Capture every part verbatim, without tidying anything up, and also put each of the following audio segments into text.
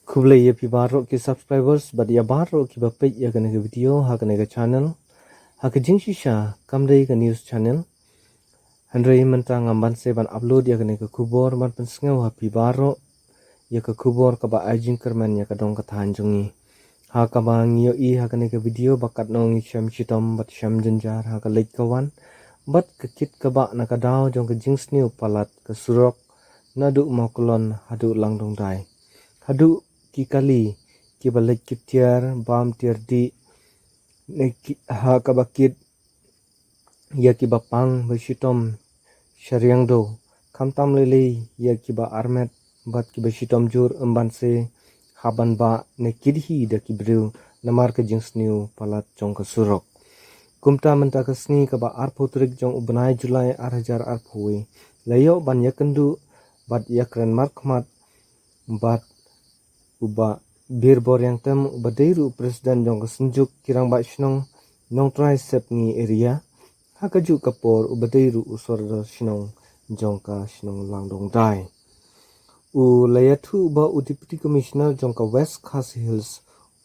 Khublei ïa phi baroh ki subscribers bad ïa baroh kiba peit ïa kane ka video ha kane ka channel. Ha ka jingshisha kam dei ka news channel. Hynrei mynta ngam ban sdang ban upload ïa kane ka khubor ban pynsngew ha phi baroh ïa ka khubor kaba ai jingkyrmen ïa ka dong ka thaiñ jong ngi. Ha kaba ngi ïohi ha kane ka video ba katno ngi shem shitom bad shem jynjar ha ka leit ka wan bad ka kit kaba na ka daw jong ka jingsniew palat ka surok naduh Mawklon haduh Langdongdai. Haduh ki kali kiba leit ki tiar bam tiar dih ne ki, ha kaba kit ïa kiba pang ba shitom shariang do, khamtam lei lei ïa kiba armet bad kiba shitom jur ym ban se ha ban ba ne kit hi da ki briew namar ka jingsniew palat jong ka surok. Kumta mynta ka sngi kaba arphew tarik jong u bnai July ar hajar arphew wei la ïoh ban ïakynduh bad ïakren markhmat bad u Bah Birbor Riangtem uba dei ruh u president jong ka Synjuk ki Rangbah Shnong Nongtrai Sepngi area. Ha kajuh ka por uba dei ruh u sordar shnong jong ka shnong Langdongdai. U la ïathuh ba u Deputy Commissioner jong ka West Khasi Hills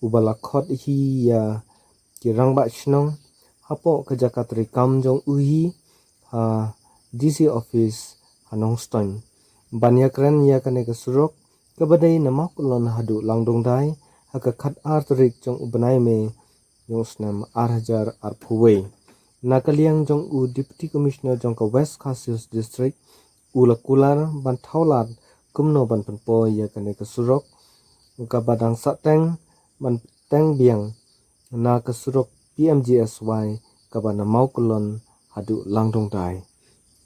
uba la khot hi ïa ki rangbah shnong hapoh ka jaka treikam jong u hi ha D C office ha Nongstoiñ ban ïakren ïa kane ka surok kaba dei na Mawklon haduh Langdongdai ha ka khatar tarik jong u bnai May jong u snem ar hajar arphew wei. Na ka liang jong u Deputy Commissioner jong ka West Khasi Hills District u la kular ban thaw lad kumno ban pynpoi ïa kane ka surok kaba dang sahteng ban teng biang na ka surok P M G S Y kaba na Mawklon haduh Langdongdai.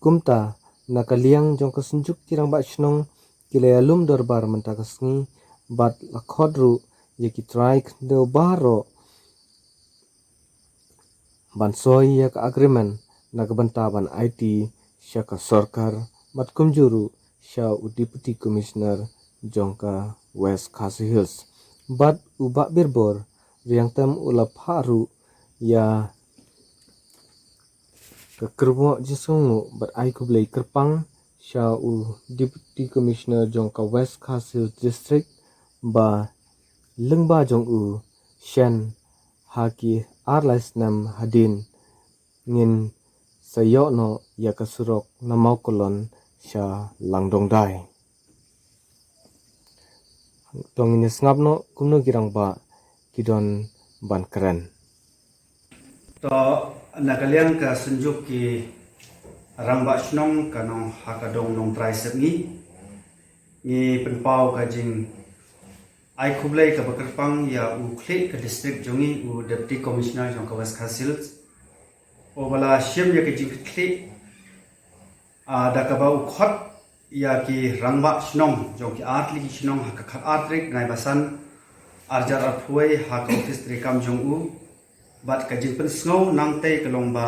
Kumta na ka liang jong ka Synjuk ki Rangbah Shnong ki la ïalum dorbar mynta ka sngi bad la khot ruh ïa ki trai khyndew baroh ban soi ïa ka agreement na ka bynta ban aiti sha ka sorkar bad kumjuh ruh sha u Deputy Commissioner jong ka West Khasi Hills. Bad u Bah Birbor Riangtem u la phah ruh ïa ka kyrwoh jingsngewnguh bad ai khublei kyrpang sha u Deputy Commissioner jong ka West Khasi Hills District ba lyngba jong u shen ha ki ar lai snem hadien ngin sa ïoh noh ïa ka surok na Mawklon sha Langdongdai. To ngin ïa sngap noh kumno ki rangbah ki don ban kren. To na ka liang ka Synjuk ki Rangbah Shnong ka nong ha ka dong Nongtrai Sepngi ngi pynpaw ka jing ai khublei kaba kyrpang ïa u khlieh ka district jong ngi u Deputy Commissioner jong ka West Khasi Hills uba la shim ïa ka jingkitkhlieh ah, da kaba u khot ïa ki rangbah shnong jong ki artylli ki shnong ha ka khatar tarik bnai ba san ar hajar arphew wei ha ka office treikam jong u bad ka jingpynsngew nangtei ka long ba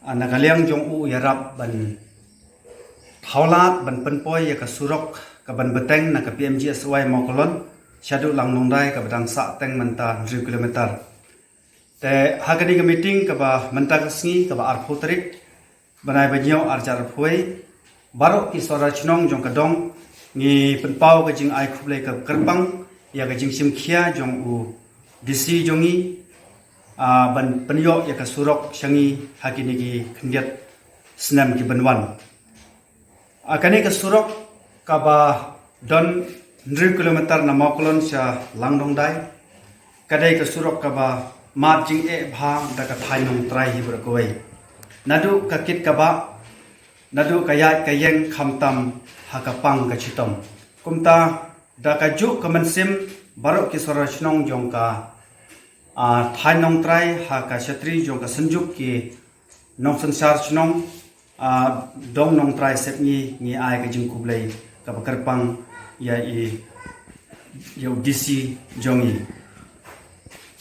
ah, na ka liang jong u ïarap ban thaw lad ban pynpoi ïa ka surok ka ban bteng na ka P M G S Y Mawklon shaduh Langdongdai kaba dang sahteng mynta hynriew kilometer. Te ha kane ka meeting kaba mynta ka sngi kaba arphew tarik bnai ba hynñiew ar hajar arphew wei baroh ki sordar shnong jong ka dong ngi pynpaw ka jingai khublei ka kyrpang ïa ka jingshim khia jong u D C jong ngi ah, ban pynïoh ïa ka surok sha ngi ha kine ki khyndiat snem ki ban wan. Ah, kane ka surok kaba don hynriew kilometer na Mawklon sha Langdongdai ka dei ka surok kaba mad jingeh bha da ka thaiñ Nongtrai hi baroh kawei. Naduh ka kit kaba naduh ka ïaid ka ïeng khamtam ha ka pang ka chitom. Kumta da ka juk ka mynsiem baroh ki sordar shnong jong ka ah, thaiñ Nongtrai ha ka shatri jong ka Synjuk ki nongsynshar shnong ah, dong Nongtrai Sepngi ngi ai ka jingkhublei kaba kyrpang ïa i ïa u D C jong ngi.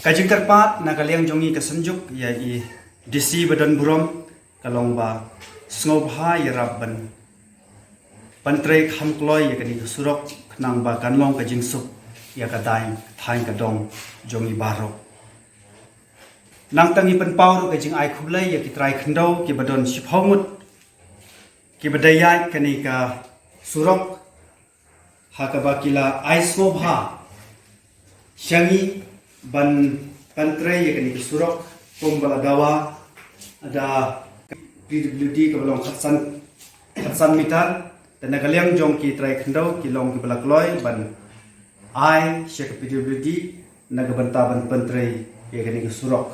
Ka jingkyrpad na ka liang jong ngi ka Synjuk ïa i D C ba don burom ka long ba sngewbha ïarap ban ban trei kham kloi ïa kane ka surok khnang ba kan long ka jingsuk ïa ka daiñ thaiñ ka dong jong ngi baroh. Nangta ngi pynpaw ruh ka jingai khublei ïa ki trai khyndew kiba don shiphew ngut kiba da ïaid kane ka surok ha kaba ki la ai sngewbha sha ngi ban pyntrei ïa kane ka surok kumba la dawa da P W D kaba long khatsan, khatsan mitar. Te na ka liang jong ki trai khyndew ki long kiba la kloi ban ai sha ka P W D na ka bynta ban pyntrei ïa kane ka surok.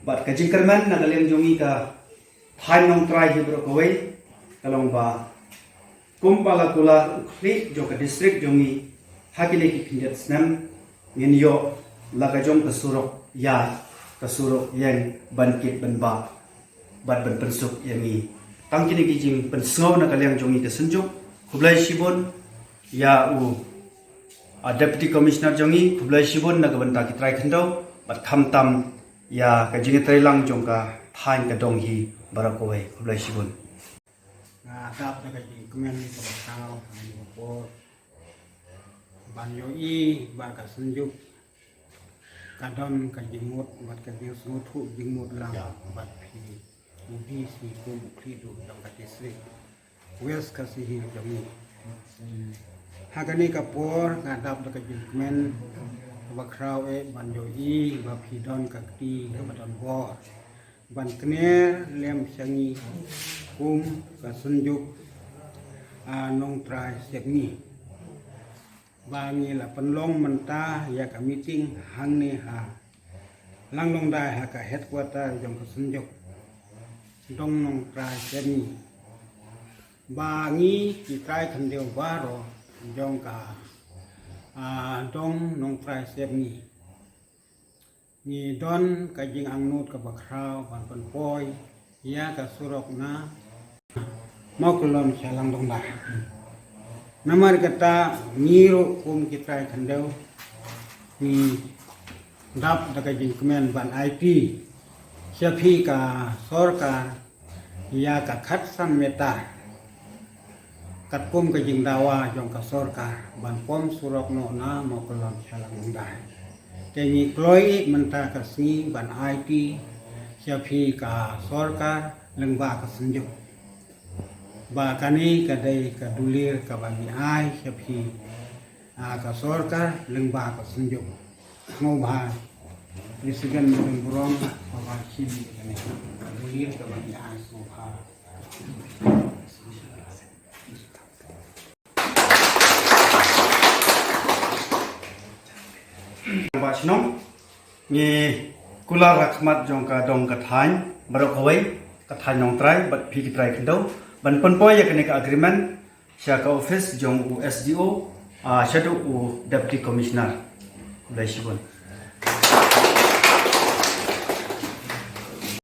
Bad ka jingkyrmen na ka liang jong ngi ka thaiñ Nongtrai hi baroh kawei ka long ba kumba la kular u khlieh jong ka district jong ngi ha kine ki khyndiat snem, ngin ïoh la ka jong ka surok ïaid, ka surok ïeng ban kit ban bah bad ban pynsuk ïa ngi. Tang kine ki jingpynsngew na ka liang jong ngi ka Synjuk. Khublei shibun ïa u, a, Deputy Commissioner jong ngi, khublei shibun na ka bynta ki trai khyndew bad khamtam ïa ka jingïatreilang jong ka thaiñ ka dong hi baroh kawei. Khublei shibun. Nga dap da ka jingkmen kaba khraw ha kane ka por ban ïohi ba ka Synjuk ka don ka jingmut bad ka jingsngewthuh jingmut lang bad phi u D C kum u khlieh duh jong ka district West Khasi Hills jong ngi. Ha kane ka por nga dap da ka jingkmen kaba khraw eh ban ïohi ba phi don ka kti kaba don bor ban kner lem sha ngi kum ka Synjuk, a, Nongtrai Sepngi, ba ngi la pynlong mynta ïa ka meeting hangne ha Langdongdai ha ka headquarter jong ka Synjuk, dong Nongtrai Sepngi, ba ngi ki trai khyndew baroh jong ka, a, dong Nongtrai Sepngi ngi don ka jingangnud kaba khraw ban pynpoi ïa ka surok na Mawkyllon sha Langdongdai. Namar kata ngi ruh kum ki trai khyndew ngi dap da ka jingkmen ban aiti sha phi ka sorkar ïa ka khatsan meter katkum ka jingdawa jong ka sorkar ban pom surok noh na Mawkyllon sha Langdongdai. Te ngi kloi ïa mynta ka sngi ban aiti sha phi ka sorkar lyngba ka Synjuk ba kane ka dei ka dulir kaba ngi ai sha phi, a, ka sorkar lyngba ka Synjuk. Sngewbha President Mawleng Burom ba shim ïa kane ka dulir kaba ngi ai, sngewbha. Ba shnong ngi kular ha khmat jong ka dong ka thaiñ baroh kawei, ka thaiñ Nongtrai bad phi ki trai khyndew ban pynpoi ïa kane ka agreement sha ka office jong u S D O, a, shaduh u Deputy Commissioner. Khublei shibun.